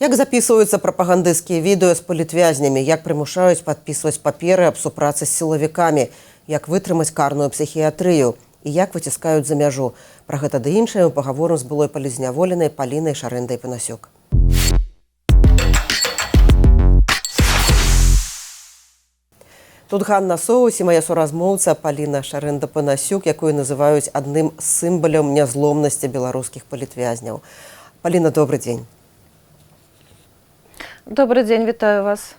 Як запісваюцца прапагандысцкія відэа з палітвязнямі, як прымушаюць падпісваць паперы аб супрацы з сілавікамі, як вытрымаць карную псіхіятрыю і як выціскаюць за мяжу. Пра гэта ды іншае мы пагаворым з былой палітзняволенай Палінай Шарэндай Панасюк. Тут Ганна Соус і мая суразмоўца Паліна Шарэнда Панасюк, якую называюць адным з сімвалаў нязломнасці беларускіх палітвязняў. Паліна, добры дзень. Добры дзень, вітаю вас.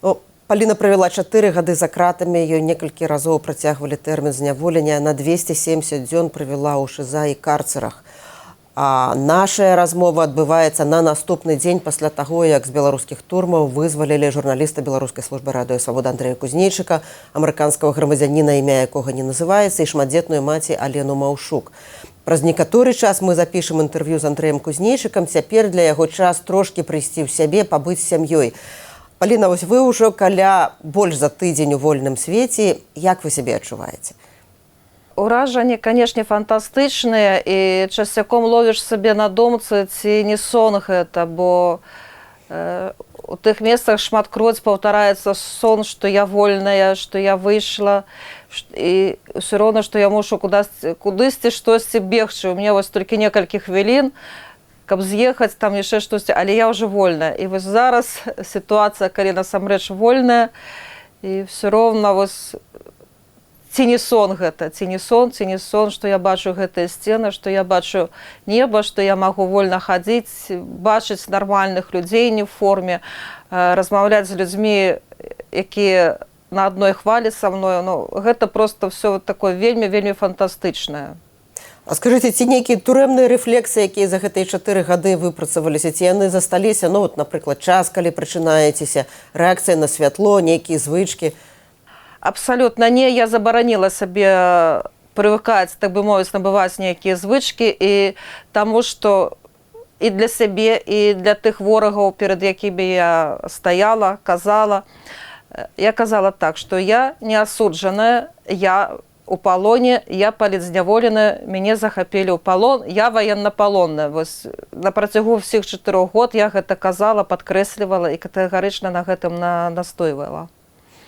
Ну, Паліна правяла 4 гады за кратамі, ёй некалькі разоў працягвалі тэрмін зняволення, на 270 дзён правяла ў ШИЗО і карцерах. А наша размова адбываецца на наступны дзень пасля таго, як з беларускіх турмаў вызвалілі журналіста беларускай службы Радыё Свабода Андрэя Кузнейчыка, амерыканскага грамадзяніна, імя якога не называецца, і шматдзетную маці Алену Маўшук. Праз некаторы час мы запішам інтэрв'ю з Андрэем Кузнейчыкам, цяпер для яго час трошкі прыйсці ў сябе, пабыць з сям'ёй. Паліна, вось вы ўжо каля больш за тыдзень у вольным свеце, як вы сябе адчуваеце? Уражанні, канешне, фантастычныя, і часцяком ловіш сабе на думцы, ці не сон гэта, бо у тых месцах шматкроць паўтараецца сон, што я вольная, што я выйшла, і ўсё роўна, што я мушу кудысьці штосьці бегчы. У мяне вось толькі некалькі хвілін, каб з'ехаць там яшчэ штосьці, але я ўжо вольная. І вось зараз сітуацыя, калі насамрэч вольная, і ўсё роўна вось ці не сон гэта, ці не сон, ці не сон, што я бачу гэтыя сцены, што я бачу неба, што я магу вольна хадзіць, бачыць нармальных людзей не ў форме, размаўляць з людзьмі, якія на адной хвалі са мною. Ну, гэта просто всё такое вельмі, вельмі фантастычнае. А скажыце, ці нейкія турэмныя рэфлексы, якія за гэтыя 4 гады выпрацаваліся, ці яны засталіся, ну, вот, напрыклад, час, калі прачынаецеся, рэакцыя на святло, нейкія звычкі? Абсалютна не, я забараніла сабе прывыкаць, так бы мовіць, набываць нейкія звычкі, і таму што і для сябе, і для тых ворагаў, перад якімі я стаяла, казала. Я казала так, што я не асуджаная, я у палоне, я палітзняволеная, мяне захапілі ў палон, я ваеннапалонная. Вось на працягу ўсіх 4 год я гэта казала, падкрэслівала і катэгарычна на гэтым настойвала.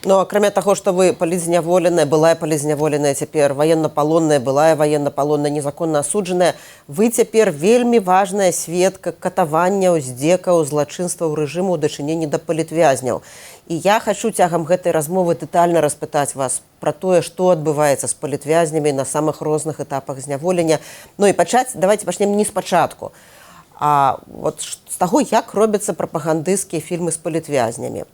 Ну, акрамя таго, што вы палітзняволеная, былая палітзняволеная, цяпер ваеннапалонная, былая ваеннапалонная, незаконна асуджаная, вы цяпер вельмі важная сведка катаванняў, здзекаў, злачынстваў рэжыму ў дачыненні да палітвязняў. І я хачу цягам гэтай размовы дэтальна распытаць вас пра тое, што адбываецца з палітвязнямі на самых розных этапах зняволення. Ну і пачаць, давайте пачнем не спачатку, а вот з таго, як робяцца прапагандысцкія фільмы з палітвязнямі.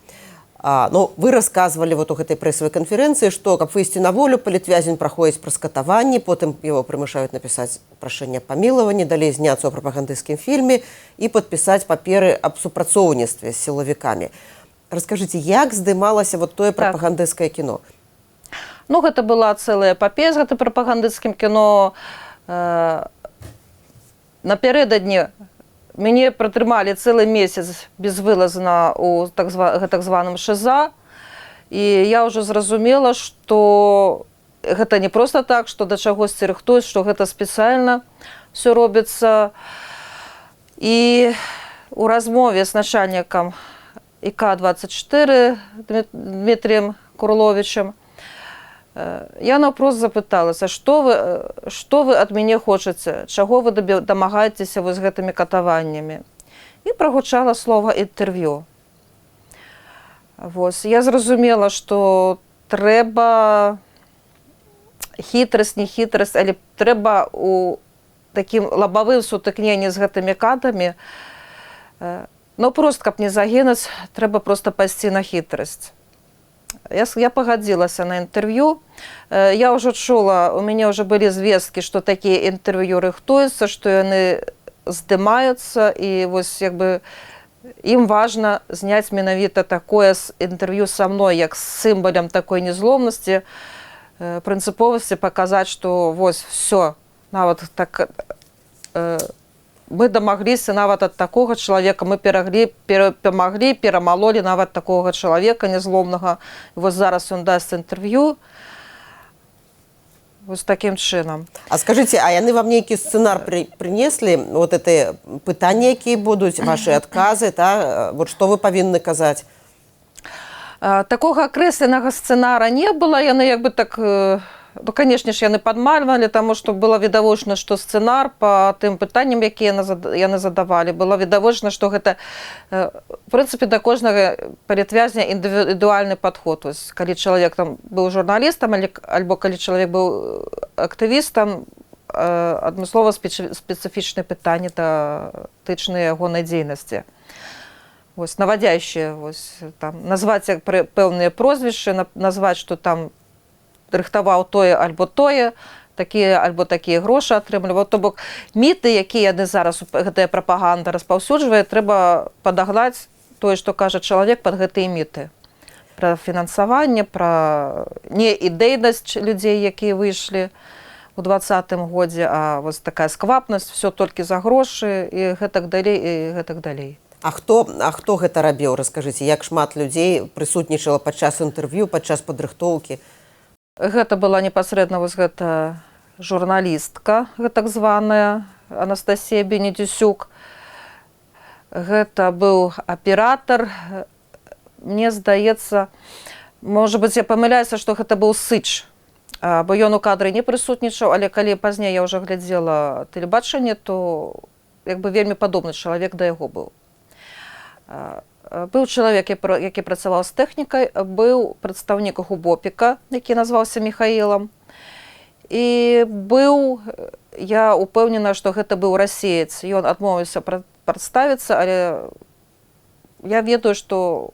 Ну, вы расказвалі вот у гэтай прэсавай канферэнцыі, што, каб выйсці на волю, палітвязень праходзіць праз катаванні, потым его прымушаюць напісаць прашэнне памілаванні, далей зняцца ў прапагандысцкім фільме і падпісаць паперы аб супрацоўніцтве з сілавікамі. Раскажыце, як здымалася вот тое прапагандысцкае кіно? Ну, гэта была цэлая эпапея з гэтым прапагандысцкім кіно. Напярэдадні мяне пратрымалі цэлы месяц безвылазна ў гэтак званым ШИЗО. І я ўжо зразумела, што гэта не проста так, што да чагосьці рыхтуюць, што гэта спецыяльна всё робіцца. І у размове з начальнікам ІК-24 Дмітрієм Курловичем я наўпрост запыталася, што вы ад мяне хочаце, чаго вы дамагаецеся вось гэтымі катаваннямі. І прагучала слова інтэрв'ю. Вось, я зразумела, што трэба хітрасць, не хітрасць, але трэба у такім лабавым сутыкненні з гэтымі катамі, ну, прост, каб не загінуць, трэба проста пайсці на хітрасць. Я пагадзілася на інтэрв'ю. Я ўжо чула, у мяне ўжо былі звесткі, што такія інтэрв'ю рыхтуюцца, што яны здымаюцца, і вось як бы ім важна зняць менавіта такое інтэрв'ю са мной, як з сімвалем такой незломнасці, прынцыповасці, паказаць, што вось всё, нават так, мы дамагліся нават ад такога чалавека, мы перамаглі, перамалолі нават такога чалавека нязломнага. І вось зараз ён дасць інтэрв'ю. Вось такім чынам. А скажыце, а яны вам нейкі сцэнар прынеслі, вот это пытанні, якія будуць, ваши адказы, та, вот што вы павінны казаць? Такога акрэсленага сцэнара не было, яны як бы так, ну, конечно ж, яны падмальвалі, таму што было відавочна, што сцэнар па тым пытанням, якія яны задавалі, было відавочна, што гэта, в прынцыпе, да кожнага палітвязня індывідуальны падход. Вось, калі чалавек там быў журналістам альбо калі чалавек быў актывістам, адмыслова спецыфічныя пытанні, датычныя ягонай дзейнасці. Вось, наводящие, вось, там, назваць як пэўныя прозвішчы, назваць, што там рыхтаваў тое альбо тое, такія альбо такія грошы атрымліваў. То бок міты, якія яны зараз, гэтая прапаганда распаўсюджвае, трэба падагнаць тое, што кажа чалавек, пад гэтыя міты. Пра фінансаванне, пра неідэйнасць людзей, якія выйшлі у 20-м годзе, а вось такая сквапнасць, всё толькі за грошы і гэтак далей, і гэтак далей. А хто гэта рабіў, раскажыце, як шмат людзей прысутнічала падчас інтэрв'ю, падчас падрыхтоўкі? Гэта была непасрэдна вось гэта журналістка, гэтак званая Анастасія Бенедзюсюк. Гэта быў аператар. Мне здаецца, можа быць, я памыляюся, што гэта быў Сыч. Бо ён у кадры не прысутнічаў, але калі пазней я ўжо глядзела тэлебачанне, то як бы вельмі падобны чалавек да яго быў. Быў чалавек, які працаваў з тэхнікай, быў прадстаўнік губопіка, які назваўся Михаілам. І быў, я упэўнена, што гэта быў расеец. Ён адмовіўся прадставіцца, але я ведаю, што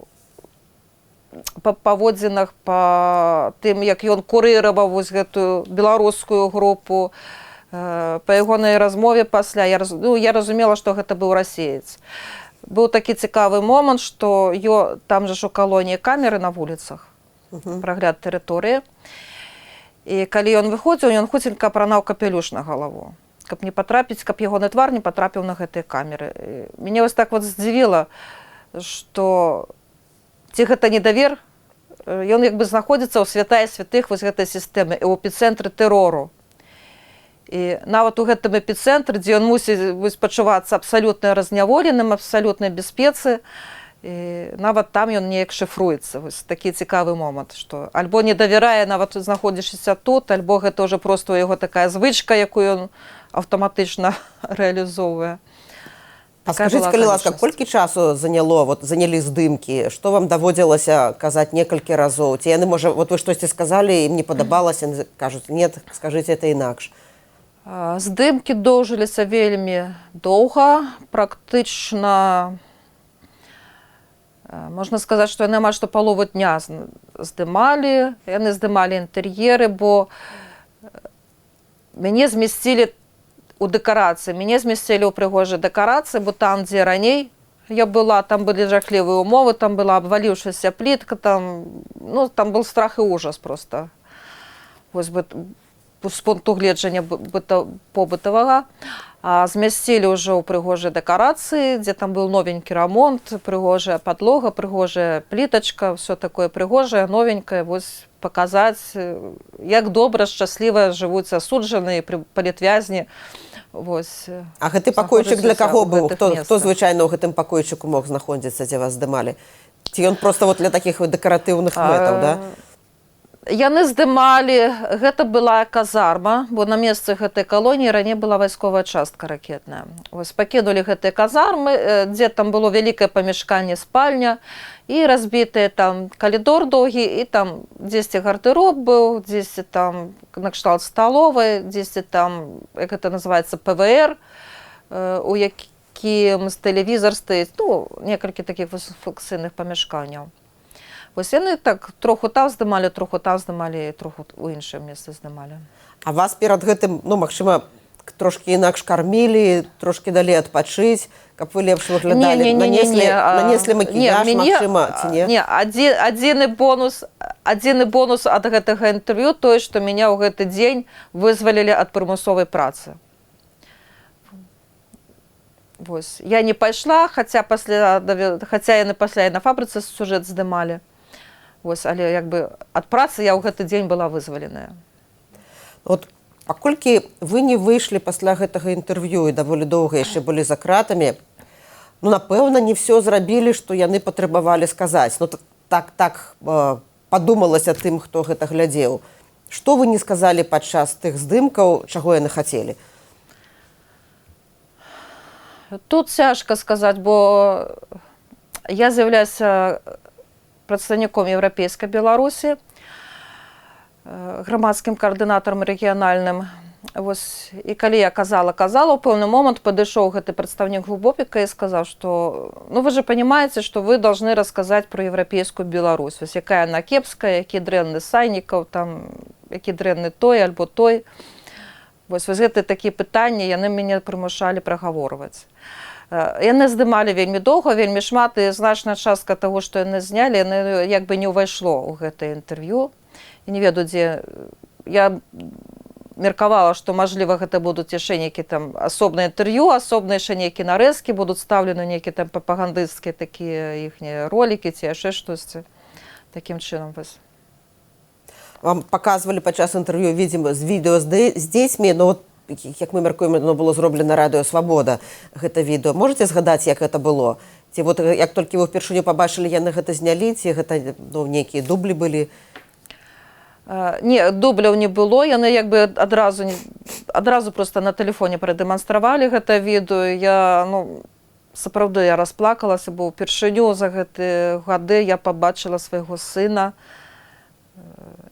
па паводзінах, па тым, як ён курыраваў вось гэтую беларускую групу, па ягонай размове пасля, ну, я разумела, што гэта быў расеец. Быў такі цікавы момант, што там жа ж у калоніі камеры на вуліцах, прагляд тэрыторыі. І калі ён выходзіў, ён хуценька апранаў капелюш на галаву, каб не патрапіць, каб ягоны твар не патрапіў на гэтыя камеры. І мяне вось так вот здзівіла, што ці гэта недавер, ён як бы знаходзіцца ў святая святых вось гэтай сістэмы, у эпіцэнтры тэрору. І нават у гэтым эпіцэнтры, дзе ён мусіць вось пачувацца абсалютна разняволеным, абсалютнай бяспецы, і нават там ён неяк шыфруецца. Вось такі цікавы момант, што альбо не давярае, нават знаходзішся тут, альбо гэта ўжо проста ў яго такая звычка, якую ён аўтаматычна рэалізоўвае. А Такая скажыце, была калі ласка, акалічнасць. колькі часу заняло, вот занялі здымкі, што вам даводзілася казаць некалькі разоў? Ці яны, можа, вот вы штосьці сказалі, ім не падабалася, яны кажуць: «Нет, скажыце это інакш»? Здымкі доўжыліся вельмі доўга, практычна, можна сказаць, што яны амаль што палову дня здымалі, яны здымалі інтэр'еры, бо мяне змясцілі у дэкарацыі, мяне змясцілі ў прыгожай дэкарацыі, бо там, дзе раней я была, там былі жахлівыя умовы, там была абваліўшаяся плітка, там, ну, там был страх і ужас просто. Вось бы з пункту гледжання побытавага. А змясцілі ўжо ў прыгожай дэкарацыі, дзе там быў новенькі рамонт, прыгожая падлога, прыгожая плітачка, всё такое прыгожае, новенькае, вось паказаць, як добра, шчасліва жывуць асуджаныя палітвязні. Вось, А гэты пакойчык для знаходзяцца каго ў быў? гэтых Хто месцах. звычайна ў гэтым пакойчыку мог знаходзіцца, дзе вас здымалі? Ці ён проста вот для такіх вот дэкаратыўных мэтаў, да? Яны здымалі, гэта была казарма, бо на месцы гэтай калоніі раней была вайсковая частка ракетная. Вось пакінулі гэтыя казармы, дзе там было вялікае памяшканне, спальня і разбітыя там калідор доўгі, і там дзесьці гардэроб быў, дзесьці там накшталт сталовай, дзесьці там, як гэта называецца, ПВР, у якім з тэлевізар стаіць, ну, некалькі такіх вось функцыйных памяшканняў. Вось яны так троху там здымалі, троху там здымалі, троху ў іншае месца здымалі. А вас перад гэтым, ну, магчыма, трошкі інакш кармілі, трошкі далі адпачыць, каб вы лепш выглядалі, Не-не-не-не-не, нанеслі макіяж, не, мяне, магчыма, ці не? Не, адзіны бонус ад гэтага інтэрв'ю тое, што мяне ў гэты дзень вызвалілі ад прымусовай працы. Вось. Я не пайшла, хаця яны пасля і на фабрыцы сюжэт здымалі. Вось, але як бы ад працы я ў гэты дзень была вызваленая. Вот паколькі вы не выйшлі пасля гэтага інтэрв'ю і даволі доўга яшчэ былі за кратамі, ну, напэўна, не все зрабілі, што яны патрабавалі сказаць. Ну, так падумалася тым, хто гэта глядзеў. Што вы не сказалі падчас тых здымкаў, чаго яны хацелі? Тут цяжка сказаць, бо я з'яўляюся прадстаўніком Еўрапейскай Беларусі, грамадскім каардынатарам рэгіянальным. Вось, і калі я казала, у пэўны момант падышоў гэты прадстаўнік ГУБОПіКа і сказаў, што, ну, вы же понимаете, что вы должны рассказать про Европейскую Беларусь. Вось, якая яна кепская, які дрэнны Саннікаў, там, які дрэнны той альбо той. Вось гэты такія пытанні яны мяне прымушалі прагаворваць. Яны здымалі вельмі доўга, вельмі шмат, і значная частка таго, што яны знялі, яны як бы не ўвайшло ў гэтае інтэрв'ю. Я не ведаю, дзе я меркавала, што, мажліва, гэта будуць яшчэ нейкі там асобнае інтэрв'ю, асобныя яшчэ нейкія нарэзкі, будуць стаўлены нейкія там прапагандысцкія такія іхнія ролікі ці яшчэ штосьці такім чынам. Вось. Вам паказвалі падчас інтэрв'ю, видимо, з відэо з дзецьмі, но вот, як мы мяркуем, оно было зроблена Радыё Свабода, гэта відэо. Можете згадаць, як гэта было? Ці вот як толькі вы ўпершыню пабачылі, яны гэта знялі, ці гэта, ну, нейкія дублі былі? Не, дубляў не было, яны як бы адразу не, адразу просто на тэлефоне прадэманстравалі гэта відэо. Я, ну, сапраўды я расплакалася, бо ўпершыню за гэтыя гады я пабачыла свайго сына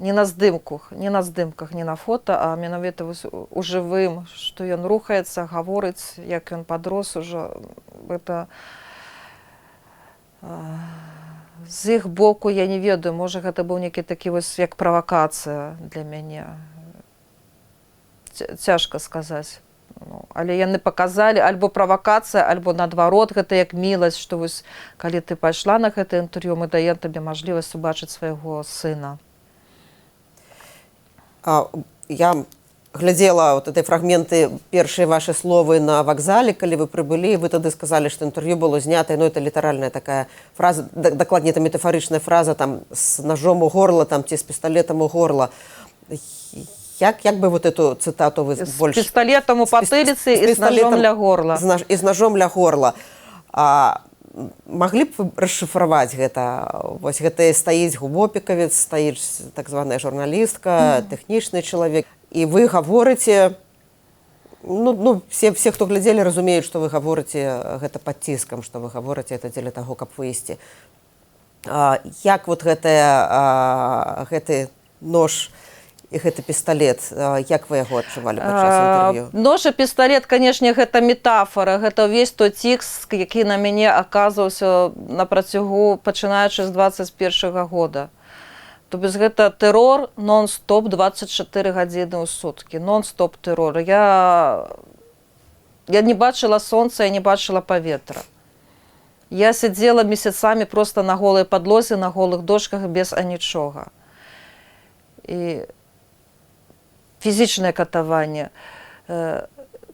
не на здымках, не на фото, а менавіта вось у жывым, што ён рухаецца, гаворыць, як ён падрос ужо. Это з іх боку, я не ведаю, можа, гэта быў нейкі такі вось як правакацыя для мяне. Цяжка сказаць. Ну, але яны паказалі альбо правакацыя, альбо наадварот, гэта як міласць, што вось калі ты пайшла на гэта інтэрв'ю, мы даем табе мажлівасць убачыць свайго сына. Я глядзела вот эти фрагменты, першыя ваши словы на вакзале, калі вы прыбылі, вы тады сказалі, што інтэрв'ю было знята, ну, это літаральная такая фраза, дакладней, это метафарычная фраза, там, с ножом у горла, там, ці з пісталетам у горла. Як бы вот эту цытату вы З больш пісталетам у патыліцы з і з ножом пісталетам ля горла. І з ножом ля горла. Маглі б вы расшыфраваць гэта? Вось гэта стаіць губопікавец, стаіць так званая журналістка, тэхнічны чалавек, і вы гаворыце, ну, все, хто глядзелі, разумеюць, што вы гаворыце гэта пад ціскам, што вы гаворыце это дзеля таго, каб выйсці. Як вот гэты нож і гэты пісталет, як вы яго адчувалі падчас інтэрв'ю? Нож і пісталет, канешне, гэта метафора, гэта ўвесь той ціск, які на мяне аказваўся на працягу, пачынаючы з 21 года. То без гэта тэрор нон-стоп, 24 гадзіны ў суткі, нон-стоп тэрор. Я не бачыла сонца, я не бачыла паветра. Я сидзела месяцамі просто на голай падлозе, на голых дошках, без анічога. І фізічнае катаванне,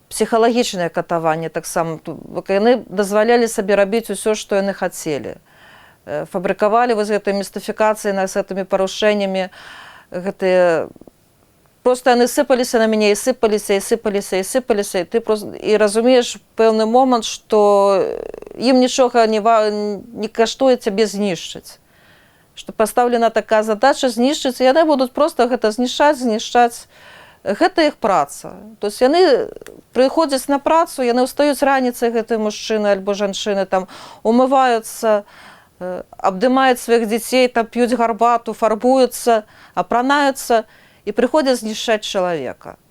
псіхалагічнае катаванне таксама. Яны дазвалялі сабе рабіць усё, што яны хацелі. Фабрыкавалі вось гэтай містыфікацыі з гэтымі парушэннямі, гэтыя просто яны сыпаліся на мяне і сыпаліся, і сыпаліся, і сыпаліся, і ты просто і разумееш пэўны момант, што ім нічога не каштуе цябе знішчыць, што пастаўлена такая задача знішчыць, і яны будуць просто гэта знішчаць, знішчаць. Гэта іх праца. То есть яны прыходзяць на працу, яны ўстаюць раніцай, гэтыя мужчыны альбо жанчыны, там, умываюцца, абдымаюць сваіх дзяцей, там, п'юць гарбату, фарбуюцца, апранаюцца і прыходзяць знішчаць чалавека.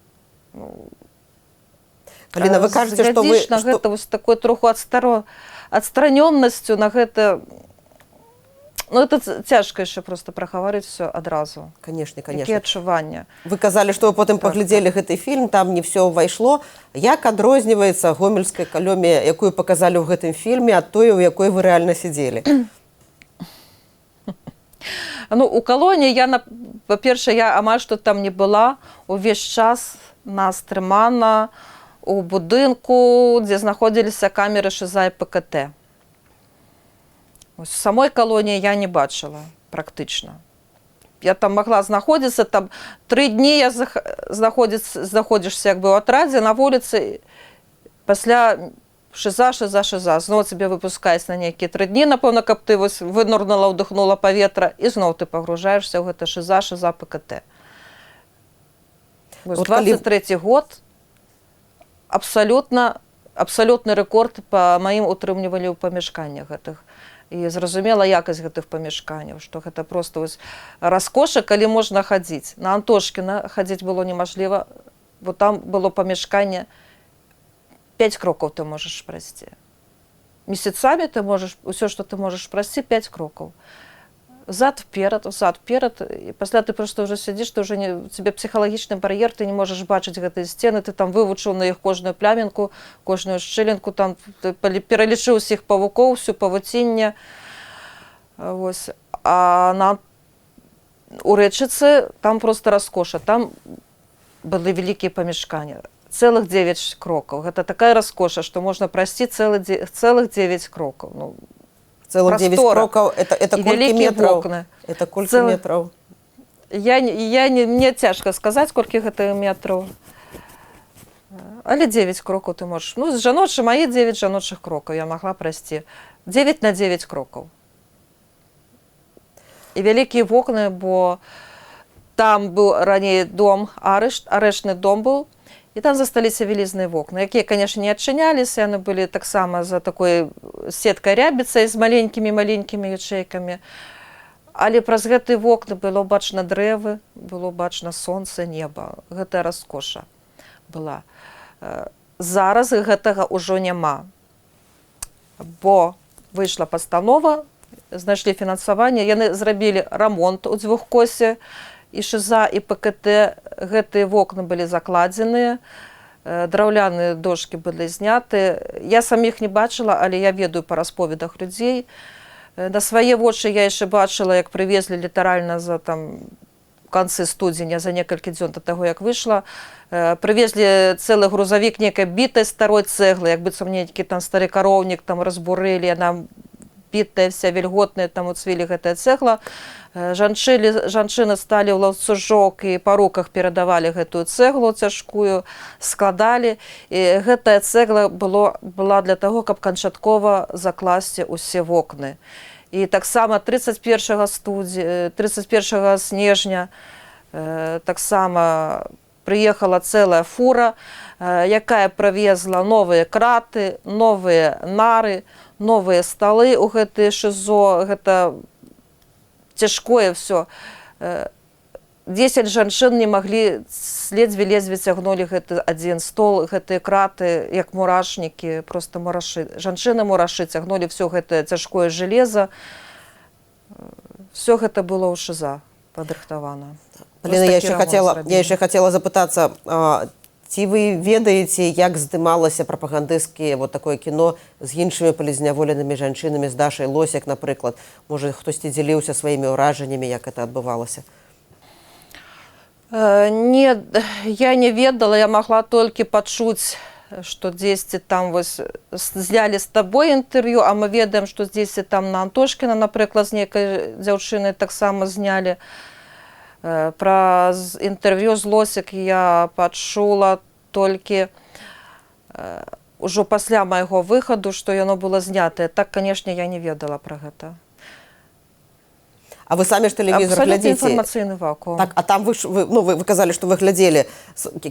Галіна, вы кажаце, што вы Глядзіш на гэта вось такой троху адстароннасцю на гэта. Ну, это цяжка яшчэ просто прагаварыць все адразу. Конечно, Якія конечно. адчування. Вы казалі, што вы потым паглядзелі гэты фільм, там не все ўвайшло. Як адрозніваецца гомельская калёмія, якую паказалі ў гэтым фільме, ад той, у якой вы рэальна сидзелі? Ну, у калоніі я, па-першае, я амаль што там не была. Увесь час нас трымана у будынку, дзе знаходзіліся камеры ШИЗО і ПКТ. Ось самой калоніі я не бачыла практычна. Я там могла знаходзіцца там 3 дні, я знаходзішся як бы ў атрадзе на вуліцы, пасля шыза, шыза, шыза, зноў цябе выпускаюць на нейкія 3 дні, напэўна, каб ты вось вынырнула, ўдыхнула паветра, і зноў ты пагружаешься ў гэта шыза, шыза, ПКТ. Вось. Вот калі- 23 год, абсалютна, абсалютны рэкорд па маім утрымлівалі ў памяшканнях гэтых. І зразумела якасць гэтых памяшканняў, што гэта просто вось раскоша, калі можна хадзіць. На Антошкіна хадзіць было немажліва, бо там было памяшканне, 5 крокаў ты можаш прайсці. Месяцамі ты можаш, усё, што ты можаш прайсці, 5 крокаў. Зад вперад, зад вперад, і пасля ты просто уже сядзіш, ты уже не, тебе псіхалагічны бар'ер, ты не можаш бачыць гэтыя сцены, ты там вывучыў на іх кожную плямінку, кожную шчылінку, там ты пералічыў усіх павукоў, всю павуцінне. Вось. А на у Рэчыцы там просто раскоша, там былі вялікія памяшкання. Цэлых 9 крокаў. Гэта такая раскоша, што можна прайсці цэлых 9 крокаў. Ну, Целых 9 прастора. крокаў, это І колькі вялікія метраў? вокны. Это колькі метраў? Я, не- я не, мне цяжка сказаць, колькі гэта метраў. Але 9 крокаў ты можаш. Ну, з жаночы, мае 9 жаночых крокаў я магла прайсці. 9 на 9 крокаў. І вялікія вокны, бо там быў раней дом, арышт, арэшны дом быў, і там засталіся вялізныя вокны, якія, конечно, не адчыняліся, яны былі таксама за такой сеткай рябіцай з маленькімі-маленькімі ячэйкамі. Але праз гэтыя вокны было бачна дрэвы, было бачна сонца, неба. Гэтая раскоша была. Зараз гэтага ўжо няма. Бо выйшла пастанова, знайшлі фінансаванне, яны зрабілі рамонт у двухкосе, і ШИЗО, і ПКТ, гэтыя вокны былі закладзеныя, драўляныя дошкі былі зняты. Я саміх не бачыла, але я ведаю па расповедах людзей. На свае вочы я яшчэ бачыла, як прывезлі літаральна за там канцы студзеня, за некалькі дзён да таго, як выйшла, прывезлі цэлы грузавік некай бітай старой цэглы, як быццам нейкі там стары кароўнік там разбурылі, яна бітая вся, вільготная, там уцвілі гэтая цэгла. Жанчыны сталі ў ланцужок і па руках перадавалі гэтую цэглу цяжкую, складалі. І гэтая цэгла была для таго, каб канчаткова закласці ўсе вокны. І таксама 31 31 снежня таксама прыехала цэлая фура, якая правезла новыя краты, новыя нары, новыя сталы ў гэтыя ШИЗО, гэта цяжкое всё. 10 жанчын не маглі, ледзьве-ледзьве цягнулі гэты адзін стол, гэтыя краты, як мурашнікі, просто мурашы. Жанчыны мурашы цягнулі всё гэтае цяжкое железо. Всё гэта было ў ШИЗО падрыхтавана. Полина, Вось я такі яшчэ рамонт хацела, я зрабілі. яшчэ хацела запытацца, ці вы ведаеце, як здымалася прапагандысцкія вот такое кіно з іншымі палітзняволенымі жанчынамі, з Дашай Лосік, напрыклад? Можа, хтосьці дзяліўся сваімі ўражаннямі, як это адбывалася? Не, я не ведала, я магла толькі пачуць, што дзесьці там вось знялі з табой інтэрв'ю, а мы ведаем, што дзесьці там на Антошкіна, напрыклад, з нейкай дзяўчынай таксама знялі. Пра інтэрв'ю з Лосік я пачула толькі ўжо пасля майго выхаду, што яно было знятае. Так, канешне, я не ведала пра гэта. А вы самі ж тэлевізор Абсалютна глядзіце? Інфармацыйны вакуум. Так, а там вы, ж, вы, ну, вы казалі, што вы глядзелі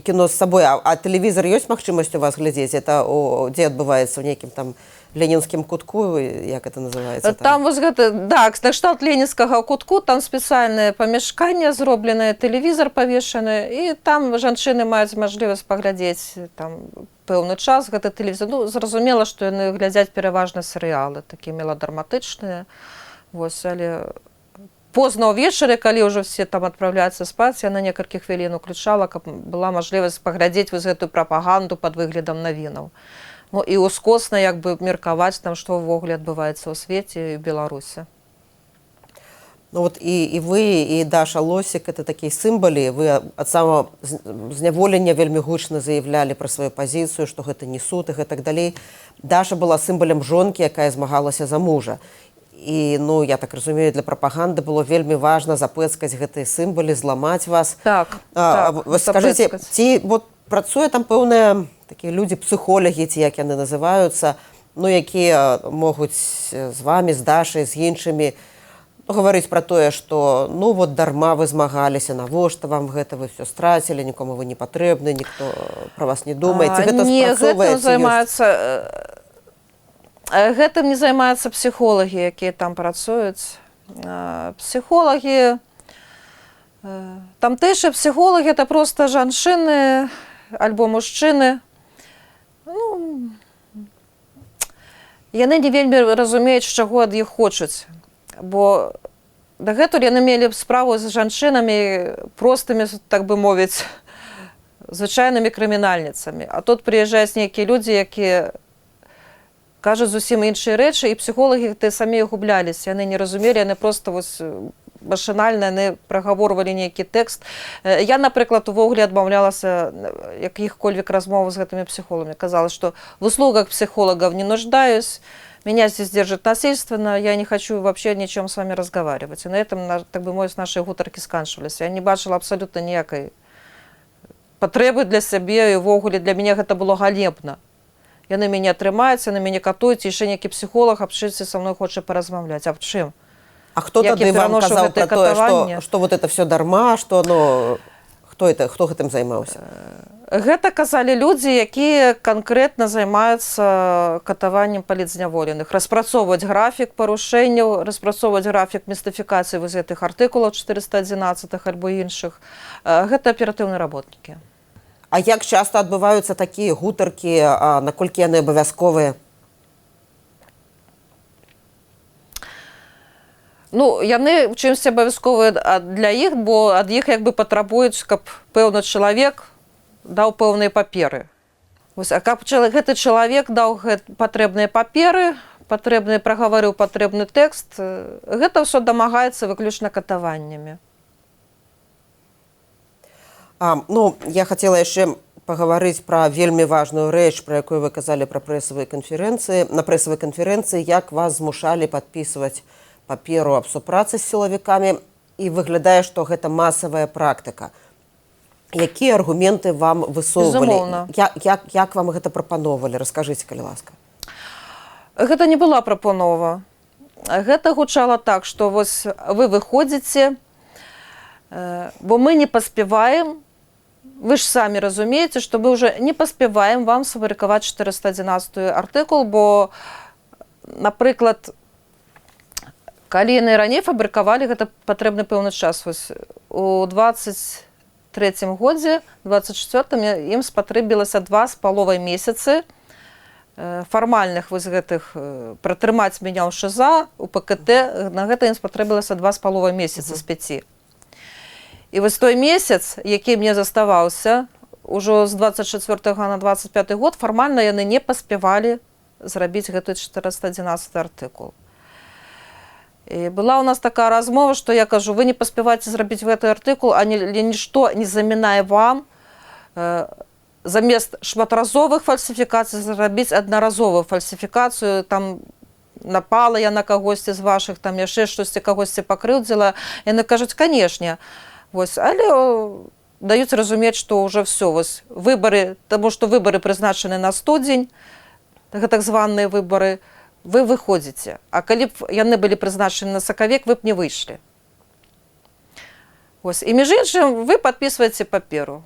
кіно з сабой, а тэлевізор ёсць магчымасць у вас глядзець? Это дзе адбываецца, у нейкім там ленінскім кутку, як это называется? Там вось гэта, так, накшталт ленінскага кутку, там спецыяльнае памяшканне зробленае, тэлевізор павешаны, і там жанчыны маюць мажлівасць паглядзець там пэўны час гэты тэлевізор. Ну, зразумела, што яны глядзяць пераважна серыялы, такія меладраматычныя. Вось, але позна ўвечары, калі ўжо все там адпраўляюцца спаць, я на некалькі хвілін уключала, каб была мажлівасць паглядзець вось гэтую прапаганду пад выглядам навінаў. Ну і ускосна як бы меркаваць там, што ўвогуле адбываецца ў свеце і ў Беларусі. Ну вот і вы, і Даша Лосік — это такія сімвалы. Вы ад самого зняволення вельмі гучна заявлялі пра сваю пазіцыю, што гэта не суд і гэтак далей. Даша была сімвалем жонкі, якая змагалася за мужа. І І, ну, я так разумею, для прапаганды было вельмі важна запэцкаць гэтыя сімвалы, зламаць вас. Так, так, скажыце, ці вот працуе там пэўныя такія людзі, псіхолагі, ці як яны называюцца, ну, якія могуць з вамі, з Дашай, з іншымі, ну, гаварыць пра тое, што, ну, вот дарма вы змагаліся, навошта вам гэта, вы все страцілі, нікому вы не патрэбны, ніхто пра вас не думае. Ці гэта не, спрацоўвае, гэтым ці ёсць? займаюцца, гэтым не займаюцца псіхолагі, якія там працуюць. Псіхолагі, тамтэйшыя псіхолагі — это просто жанчыны альбо мужчыны. Ну, яны не вельмі разумеюць, чаго ад іх хочуць. Бо дагэтуль яны мелі справу з жанчынамі простымі, так бы мовіць, звычайнымі крымінальніцамі. А тут прыязджаюць нейкія людзі, якія кажуць зусім іншыя рэчы, і псіхолагі тыя самі губляліся. Яны не разумелі, яны просто вось машынальна яны прагаворвалі нейкі тэкст. Я, напрыклад, увогуле адмаўлялася якіх-кольвек размоваў з гэтымі псіхолагамі. Казала, што в услугах психологов не нуждаюсь, меня здесь держат насильственно, я не хочу вообще ни о чем с вами разговаривать. И на этом, так бы мовіць, наши гутаркі сканчваліся. Я не бачыла абсалютна ніякай патрэбы для сябе, і ўвогуле для мяне гэта было галебна. Яны мяне трымаюць, яны мяне катуюць, і яшчэ нейкі псіхолаг аб чымсьці са мной хоча паразмаўляць. Аб чым? А хто Як я тады вам пераношу казаў гэтае пра тое, катаванне? што вот это все дарма, што, ну, хто это, хто гэтым займаўся? Гэта казалі людзі, якія канкрэтна займаюцца катаваннем палітзняволеных, распрацоўваць графік парушэнняў, распрацоўваць графік містыфікацыі вось гэтых артыкулаў 411 альбо іншых. Гэта аператыўныя работнікі. А як часта адбываюцца такія гутаркі, а наколькі яны абавязковыя? Ну, яны ў чымсьці абавязковыя для іх, бо ад іх як бы патрабуюць, каб пэўны чалавек даў пэўныя паперы. Вось, а каб гэты чалавек даў патрэбныя паперы, патрэбны прагаварыў патрэбны тэкст, гэта ўсё дамагаецца выключна катаваннямі. Ну, я хацела яшчэ пагаварыць пра вельмі важную рэч, пра якую вы казалі пра прэсавыя канферэнцыі. На прэсавай канферэнцыі, як вас змушалі падпісваць паперу аб супрацы з сілавікамі, і выглядае, што гэта масавая практыка. Якія аргументы вам высоўвалі? Безумоўна. Як вам гэта прапаноўвалі? Раскажыце, калі ласка. Гэта не была прапанова. Гэта гучала так, што вось вы выходзіце, бо мы не паспяваем, вы ж самі разумееце, што мы ўжо не паспяваем вам сфабрыкаваць 411 артыкул, бо, напрыклад, калі яны раней фабрыкавалі, гэта патрэбны пэўны час. Вось у 23-м годзе, 24-м ім спатрэбілася два з паловай месяцы, фармальных вось гэтых, пратрымаць меня ў ШИЗО, у ПКТ, на гэта ім спатрэбілася два з паловай месяца з 5. І вось той месяц, які мне заставаўся, ужо з 24 на 25 год, фармальна яны не паспявалі зрабіць гэты 411 артыкул. І была у нас такая размова, што я кажу: вы не паспяваеце зрабіць гэты артыкул, а нішто не замінае вам замест шматразовых фальсіфікацый зрабіць аднаразовую фальсіфікацыю, там напала я на кагосьці з вашых, там яшчэ штосьці, кагосьці пакрыўдзіла. Яны кажуць: канешне. Вось, але даюць разумець, што ўжо всё, вось выбары, таму што выбары прызначаны на студзень, так званыя выбары, вы выходзіце. А калі б яны былі прызначаны на сакавік, вы б не выйшлі. Вось. І між іншым, вы падпісваеце паперу.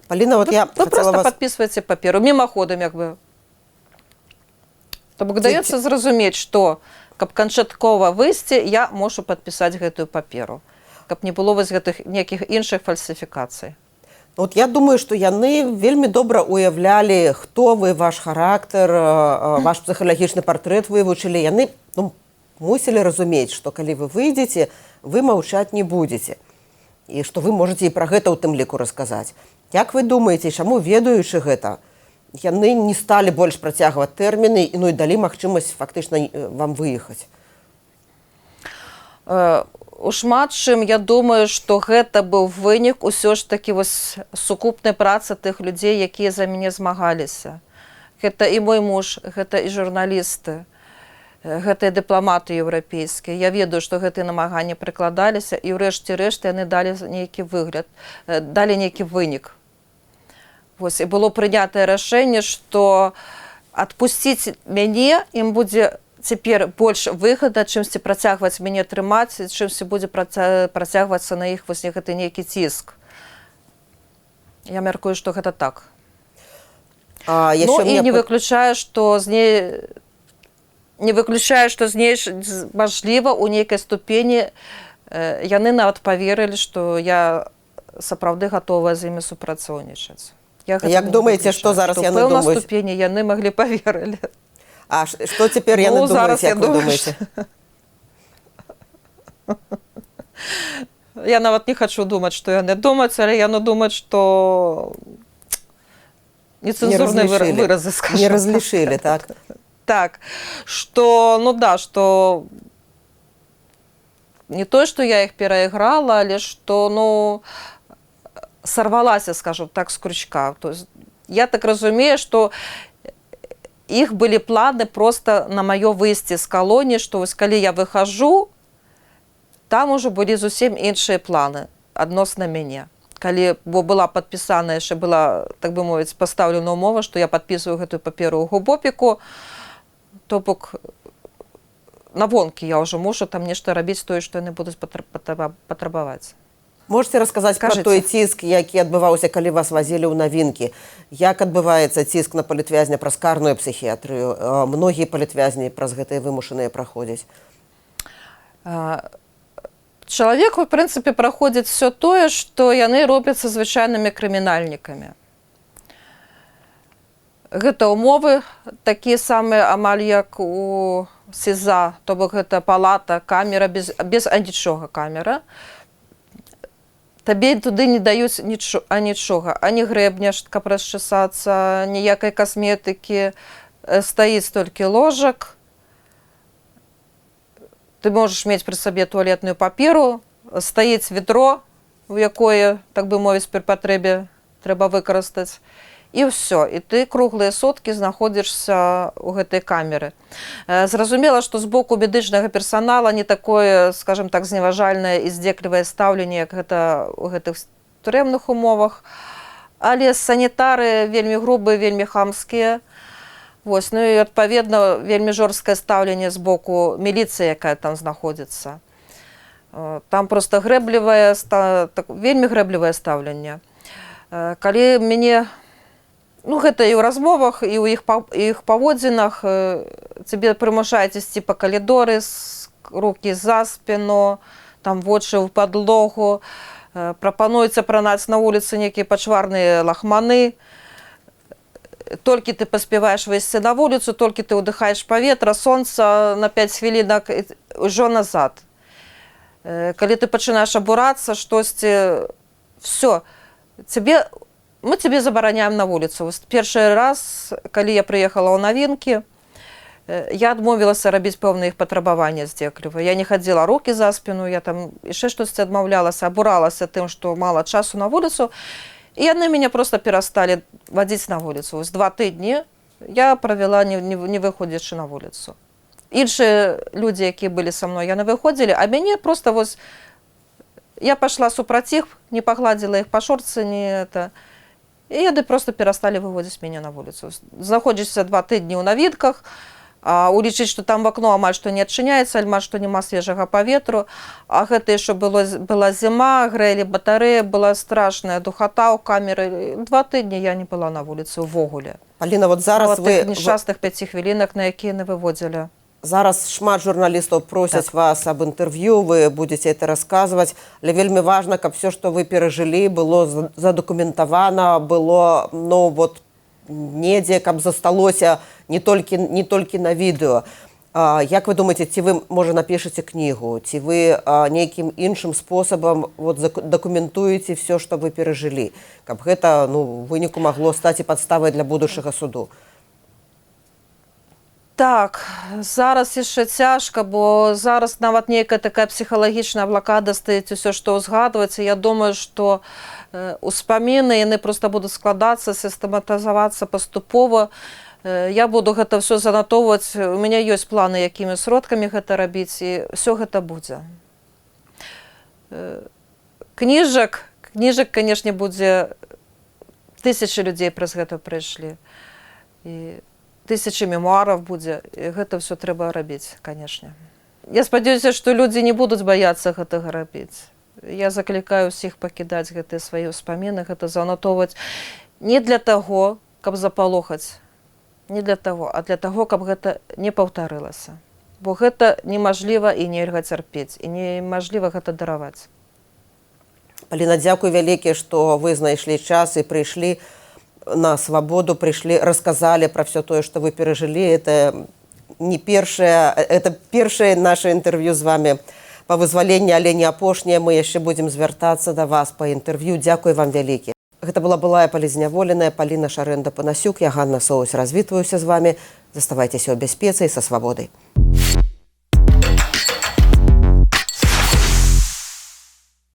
Паліна, вот Вы, я вы хацела просто вас падпісваеце паперу мімаходам, як бы. То бок даецца зразумець, што каб канчаткова выйсці, я мушу падпісаць гэтую паперу, каб не было вось гэтых нейкіх іншых фальсіфікацый. Вот я думаю, што яны вельмі добра уяўлялі, хто вы, ваш характар, ваш псіхалагічны партрэт вывучылі. Яны, ну, мусілі разумець, што калі вы выйдзеце, вы маўчаць не будзеце. І што вы можаце і пра гэта ў тым ліку расказаць. Як вы думаеце, чаму, ведаючы гэта, яны не сталі больш працягваць тэрміны і, ну, і далі магчымасць фактычна вам выехаць? У шмат чым я думаю, што гэта быў вынік усё ж такі вось сукупнай працы тых людзей, якія за мяне змагаліся. Гэта і мой муж, гэта і журналісты. Гэтыя дыпламаты еўрапейскія. Я ведаю, што гэтыя намаганні прыкладаліся, і ўрэшце рэшт яны далі нейкі выгляд, далі нейкі вынік. Вось, і было прынятае рашэнне, што адпусціць мяне ім будзе цяпер больш выгада, чымсьці працягваць мяне трымаць, чымсьці будзе працягвацца на іх вось гэты нейкі ціск. Я мяркую, што гэта так. А, Ну, яшчэ і мне не выключаю, што з ней не выключаю, што з ней мажліва, у нейкай ступені яны нават паверылі, што я сапраўды гатовая з імі супрацоўнічаць. Я А як гэтага не думаеце, выключаю, што зараз што яны пэўнай думаюць? ступені яны маглі паверылі. А што цяпер яны Ну, зараз думаюць, як я вы думаю, думаеце? Я нават не хачу думаць, што яны думаюць, але яны думаюць, што нецэнзурныя разлічылі. выразы, скажем. Не разлічылі, так? Так, что, ну да, что не то, что я их переиграла, але что, ну, сорвалася, скажем так, с крючка. То есть я так разумею, что іх былі планы просто на маё выйсце з калоніі, што вось калі я выхожу, там ужо былі зусім іншыя планы адносна мяне. Калі бо была падпісана, яшчэ была, так бы мовіць, пастаўлена умова, што я падпісваю гэтую паперу ў губопіку, то бок на вонкі я ўжо мушу там нешта рабіць тое, што яны будуць патрабаваць. Можете расказаць пра Скажыце. той ціск, які адбываўся, калі вас вазілі ў Навінкі? Як адбываецца ціск на палітвязня праз карную псіхіятрыю? Многія палітвязні праз гэтыя вымушаныя праходзяць. Чалавек, у прынцыпе, праходзіць все тое, што яны робяць са звычайнымі крымінальнікамі. Гэта ўмовы такія самыя амаль як у СІЗА, то бок гэта палата, камера без анічога камера. Табе туды не даюць нічога, ані грэбня, каб расчесацца, ніякай касметыкі, стаіць толькі ложак. Ты можаш мець пры сабе туалетную паперу, стаіць ведро, у якое, так бы мовіць, пры патрэбе трэба выкарыстаць. І ўсё, і ты круглыя суткі знаходзішся ў гэтай камеры. Зразумела, што з боку медычнага персанала не такое, скажем так, зневажальнае і здзеклівае стаўленне, як гэта ў гэтых турэмных умовах. Але санітары вельмі грубыя, вельмі хамскія. Вось, ну і адпаведна вельмі жорсткае стаўленне з боку міліцыі, якая там знаходзіцца. Там просто грэблівае, так, вельмі грэблівае стаўленне. Калі мяне, ну, гэта і ў размовах, і ў іх паводзінах, цябе прымушаюць ісці па калідоры, рукі за спіну, там вочы ў падлогу, прапануюць апранаць на вуліцы нейкія пачварныя лахманы. Толькі ты паспяваеш выйсці на вуліцу, толькі ты ўдыхаеш паветра, сонца на 5 хвілінак, і ўжо назад. Калі ты пачынаеш абурацца, штосьці, всё, мы цябе забараняем на вуліцу. Вось першы раз, калі я прыехала ў Навінкі, я адмовілася рабіць пэўныя іх патрабаванні здзекліва. Я не хадзіла рукі за спіну, я там яшчэ штосьці адмаўлялася, абуралася тым, што мала часу на вуліцу. І яны мяне просто перасталі вадзіць на вуліцу. Вось 2 тыдні я правяла, не выходзячы на вуліцу. Іншыя людзі, якія былі са мной, яны выходзілі, а мяне просто вось... Я пашла супраць іх, не пагладзіла іх па шорцы, не это... І яны просто перасталі выводзіць мяне на вуліцу. Знаходзішся 2 тыдні ў Навінках, а улічыць, што там в акно амаль што не адчыняецца, амаль што няма свежага паветру, а гэта яшчэ была зіма, грэлі батарэі, была страшная духата ў камеры. 2 тыдні я не была на вуліцы ўвогуле. Паліна, вот зараз Нават вы тых нешчасных 5 хвілінак, на якія не выводзілі. Зараз шмат журналістаў просяць вас аб інтэрв'ю, вы будзеце это расказваць, але вельмі важна, каб все, што вы перажылі, было задакументавана, было, ну, вот, недзе, каб засталося не толькі на відэо. Як вы думаеце, ці вы, можа, напішаце кнігу, ці вы нейкім іншым спосабам вот, дакументуеце все, што вы перажылі, каб гэта, ну, у выніку магло стаць і падставай для будучага суду? Так, зараз яшчэ цяжка, бо зараз нават нейкая такая псіхалагічная блакада стаіць, усё, што ўзгадваецца. Я думаю, што успаміны яны проста будуць складацца, сістэматызавацца паступова. Я буду гэта ўсё занатоўваць. У мяне ёсць планы, якімі сродкамі гэта рабіць, і ўсё гэта будзе. Кніжак, канешне, будзе. Тысячы людзей праз гэта прайшлі. І тысячы мемуараў будзе. І гэта ўсё трэба рабіць, канешне. Я спадзяюся, што людзі не будуць баяцца гэтага рабіць. Я заклікаю ўсіх пакідаць гэтыя свае ўспаміны, гэта занатоўваць не для таго, каб запалохаць, не для таго, а для таго, каб гэта не паўтарылася. Бо гэта немажліва і нельга цярпець, і немажліва гэта дараваць. Паліна, дзякуй вялікі, што вы знайшлі час і прыйшлі на «Свабоду», прыйшлі, расказалі пра ўсё тое, што вы перажылі. Это не першае, это першае наше інтэрв'ю з вами па вызваленні, але не апошняе. Мы яшчэ будзем звяртацца да вас па інтэрв'ю. Дзякуй вам вялікі. Гэта была былая палітзняволеная Паліна Шарэнда-Панасюк. Я, Ганна Соус, развітваюся з вами. Заставайцеся ў бяспецы і са «Свабодай».